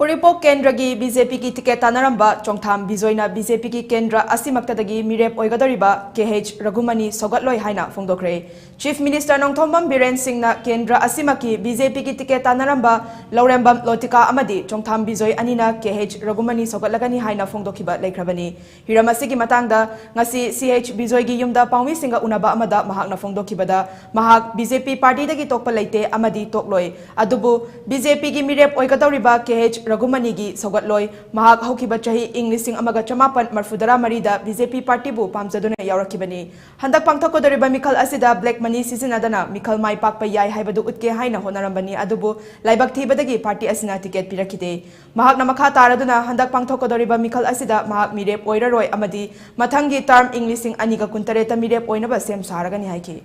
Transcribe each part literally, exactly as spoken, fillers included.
ꯎꯔꯤꯄꯣꯛ ꯀꯦꯟꯗ꯭ꯔꯒꯤ B J ꯄꯤꯒꯤ ticket ꯇꯥꯟꯅꯔꯝꯕ ꯆꯣꯡꯊꯥꯝ ꯕꯤꯖꯣꯏꯅ B J ꯄꯤꯒꯤ ꯀꯦꯟꯗ꯭ꯔ ꯑꯁꯤꯃꯛꯇꯗꯒꯤ ꯃꯤꯔꯦꯞ ꯑꯣꯏꯒꯗꯧꯔꯤꯕ ꯀꯦ ꯑꯩꯆ ꯔꯘꯨꯃꯅꯤ ꯁꯧꯒꯠꯂꯣꯏ ꯍꯥꯏꯅ ꯐꯣꯡꯗꯣꯛꯈ꯭ꯔꯦ꯫ ꯆꯤꯐ ꯃꯤꯅꯤꯁꯇꯔ ꯅꯣꯡꯊꯣꯝꯕꯝ ꯕꯤꯔꯦꯟ ꯁꯤꯡꯅ ꯀꯦꯟꯗ꯭ꯔ ꯑꯁꯤꯃꯛꯀꯤ ꯕꯤ ꯖꯦ ꯄꯤꯒꯤ ꯇꯤꯀꯦꯠ ꯇꯥꯟꯅꯔꯝꯕ ꯂꯧꯔꯦꯝꯕꯝ ꯂꯣꯇꯤꯀꯥ ꯑꯃꯗꯤ ꯆꯣꯡꯊꯥꯝ ꯕꯤꯖꯣꯏ ꯑꯅꯤꯅ ꯀꯦ ꯑꯩꯆ ꯔꯘꯨꯃꯅꯤ ꯁꯧꯒꯠꯂꯒꯅꯤ ꯍꯥꯏꯅ ꯐꯣꯡꯗꯣꯛꯈꯤꯕ ꯂꯩꯈ꯭ꯔꯕꯅꯤ꯫ ꯍꯤꯔꯝ ꯑꯁꯤꯒꯤ ꯃꯇꯥꯡꯗ ꯉꯁꯤ ꯁꯤ ꯑꯩꯆ ꯕꯤꯖꯣꯏꯒꯤ ꯌꯨꯝꯗ ꯄꯥꯎꯃꯤꯁꯤꯡꯒ ꯎꯅꯕ ꯑꯃꯗ ꯃꯍꯥꯛꯅ ꯐꯣꯡꯗꯣꯛꯈꯤꯕꯗ, ꯃꯍꯥꯛ ꯕꯤ ꯖꯦ ꯄꯤ ꯄꯥꯔꯇꯤꯗꯒꯤ ꯇꯣꯛꯄ ꯂꯩꯇꯦ ꯑꯃꯗꯤ ꯇꯣꯛꯂꯣꯏ꯫ ꯑꯗꯨꯕꯨ ꯕꯤ ꯖꯦ ꯄꯤꯒꯤ ꯃꯤꯔꯦꯞ ꯑꯣꯏꯒꯗꯧꯔꯤꯕ ꯀꯦ ꯑꯩꯆ ꯔꯘꯨꯃꯅꯤꯒꯤ ꯁꯧꯒꯠꯂꯣꯏ꯫ ꯃꯍꯥꯛ ꯍꯧꯈꯤꯕ ꯆꯍꯤ ꯏꯪ ꯂꯤꯁꯤꯡ ꯑꯃꯒ ꯆꯃꯥꯄꯟ ꯃꯔꯐꯨꯇꯔꯥ ꯃꯔꯤꯗ ꯕꯤ ꯖꯦ ꯄꯤ ꯄꯥꯔꯇꯤꯕꯨ ꯄꯥꯝꯖꯗꯨꯅ ꯌꯥꯎꯔꯛꯈꯤꯕꯅꯤ꯫ ꯍꯟꯗꯛ ꯄꯥꯡꯊꯣꯛꯀꯗꯧꯔꯤꯕ ꯃꯤꯈꯜ ꯑꯁꯤꯗ ꯕ꯭ꯂꯦꯛ ꯃꯅꯤ ꯁꯤꯖꯤꯟꯅꯗꯅ ꯃꯤꯈꯜ ꯃꯥꯏ ꯄꯥꯛꯄ ꯌꯥꯏ ꯍꯥꯏꯕꯗꯨ ꯎꯠꯀꯦ ꯍꯥꯏꯅ ꯍꯣꯠꯅꯔꯝꯕꯅꯤ, ꯑꯗꯨꯕꯨ ꯂꯥꯏꯕꯛ ꯊꯤꯕꯗꯒꯤ ꯄꯥꯔꯇꯤ ꯑꯁꯤꯅ ꯇꯤꯀꯦꯠ ꯄꯤꯔꯛꯈꯤꯗꯦ꯫ ꯃꯍꯥꯛꯅ ꯃꯈꯥ ꯇꯥꯔꯗꯨꯅ ꯍꯟꯗꯛ ꯄꯥꯡꯊꯣꯛꯀꯗꯧꯔꯤꯕ ꯃꯤꯈꯜ ꯑꯁꯤꯗ ꯃꯍꯥꯛ ꯃꯤꯔꯦꯞ ꯑꯣꯏꯔꯔꯣꯏ ꯑꯃꯗꯤ ꯃꯊꯪꯒꯤ ꯇꯔꯝ ꯏꯪ ꯂꯤꯁꯤꯡ ꯑꯅꯤꯒ ꯀꯨꯟꯇꯔꯦꯠꯇ ꯃꯤꯔꯦꯞ ꯑꯣꯏꯅꯕ ꯁꯦꯝ ꯁꯥꯔꯒꯅꯤ ꯍꯥꯏꯈꯤ꯫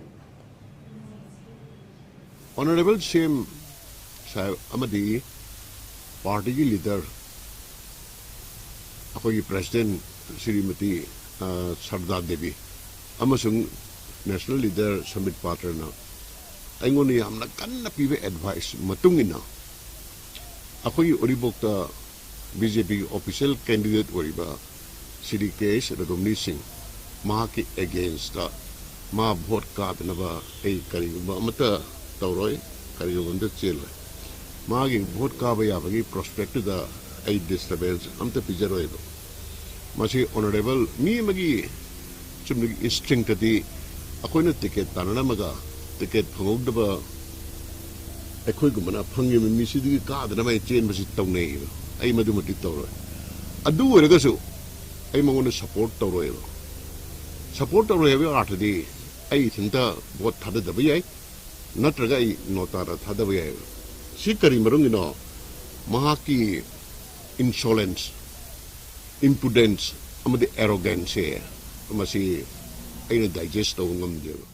ꯑꯣꯅꯔꯦꯕꯜ ꯁꯤ ꯑꯦꯝ ꯁꯥꯍꯦꯕ ꯑꯃꯗꯤ ꯄꯥꯔꯇꯤꯒꯤ ꯂꯤꯗꯔ, ꯑꯩꯈꯣꯏꯒꯤ ꯄ꯭ꯔꯦꯁꯤꯗꯦꯟ ꯁ꯭ꯔꯤꯃꯇꯤ, ꯑ, ꯁꯔꯗꯥ ꯗꯦꯕꯤ ꯑꯃꯁꯨꯡ ꯅꯦꯁꯅꯦꯜ ꯂꯤꯗꯔ ꯁꯝꯕꯤꯠ ꯄꯥꯇ꯭ꯔꯅ ꯑꯩꯉꯣꯟꯗ ꯌꯥꯝꯅ ꯀꯟꯅ ꯄꯤꯕ ꯑꯦꯗꯚꯥꯏꯁ ꯃꯇꯨꯡ ꯏꯟꯅ, ꯑꯩꯈꯣꯏꯒꯤ ꯎꯔꯤꯄꯣꯛꯇ ꯕꯤ ꯖꯦ ꯄꯤꯒꯤ ꯑꯣꯐꯤꯁꯤꯌꯦꯜ ꯀꯦꯟꯗꯤꯗꯦꯠ ꯑꯣꯏꯔꯤꯕ ꯁ꯭ꯔꯤ ꯀꯦ ꯑꯦꯁ ꯔꯘꯨꯃꯅꯤ ꯁꯤꯡ, ꯃꯍꯥꯛꯀꯤ ꯑꯦꯒꯦꯟꯁꯇ ꯃꯥ ꯚꯣꯠ ꯀꯥꯗꯅꯕ ꯑꯩ ꯀꯔꯤꯒꯨꯝꯕ ꯑꯃꯠꯇ ꯇꯧꯔꯣꯏ, ꯀꯔꯤꯒꯨꯝꯕ ꯑꯃꯠꯇ ꯆꯦꯜꯂꯣꯏ꯫ ꯃꯥꯒꯤ ꯚꯣꯠ ꯀꯥꯕ ꯌꯥꯕꯒꯤ ꯄ꯭ꯔꯣꯁꯄꯦꯛꯇꯨꯗ ꯑꯩ ꯗꯤꯁꯇꯔꯕꯦꯟꯁ ꯑꯝꯇ ꯄꯤꯖꯔꯣꯏꯕ꯫ ꯃꯁꯤ ꯑꯣꯅꯔꯦꯕꯜ ꯃꯤ ꯑꯃꯒꯤ ꯆꯨꯝꯅꯒꯤ ꯏꯟꯁꯇꯤꯡꯛꯇꯗꯤ ꯑꯩꯈꯣꯏꯅ ꯇꯤꯀꯦꯠ ꯇꯥꯟꯅꯔꯝꯃꯒ ꯇꯤꯀꯦꯠ ꯐꯪꯍꯧꯗꯕ ꯑꯩꯈꯣꯏꯒꯨꯝꯕꯅ ꯐꯪꯉꯤꯕ ꯃꯤꯁꯤꯗꯒꯤ ꯀꯥꯗꯅꯕ ꯍꯥꯏꯅ ꯆꯦꯟꯕꯁꯤ ꯇꯧꯅꯩꯌꯦꯕ꯫ ꯑꯩ ꯃꯗꯨꯃꯛꯇꯤ ꯇꯧꯔꯣꯏ꯫ ꯑꯗꯨ ꯑꯣꯏꯔꯒꯁꯨ ꯑꯩ ꯃꯉꯣꯟꯗ ꯁꯄꯣꯔꯠ ꯇꯧꯔꯣꯏꯕ꯫ ꯁꯄꯣꯔꯠ ꯇꯧꯔꯣꯏ ꯍꯥꯏꯕꯒꯤ ꯑꯥꯔꯊꯗꯤ ꯑꯩ ꯏꯊꯟꯇ ꯚꯣꯠ ꯊꯥꯗꯗꯕ ꯌꯥꯏ, ꯅꯠꯇ꯭ꯔꯒ ꯑꯩ ꯅꯣꯇꯥꯗ ꯊꯥꯗꯕ ꯌꯥꯏꯕ꯫ ꯁꯤ ꯀꯔꯤ ꯃꯔꯝꯒꯤꯅꯣ? ꯃꯍꯥꯛꯀꯤ ꯏꯟꯁꯣꯂꯦꯟꯁ, ꯏꯝꯄꯨꯗꯦꯟꯁ ꯑꯃꯗꯤ ꯑꯦꯔꯣꯒꯦꯟꯁꯁꯦ ꯃꯁꯤ ꯑꯩꯅ ꯗꯥꯏꯖꯦꯁ ꯇꯧꯕ ꯉꯝꯗꯦꯕ꯫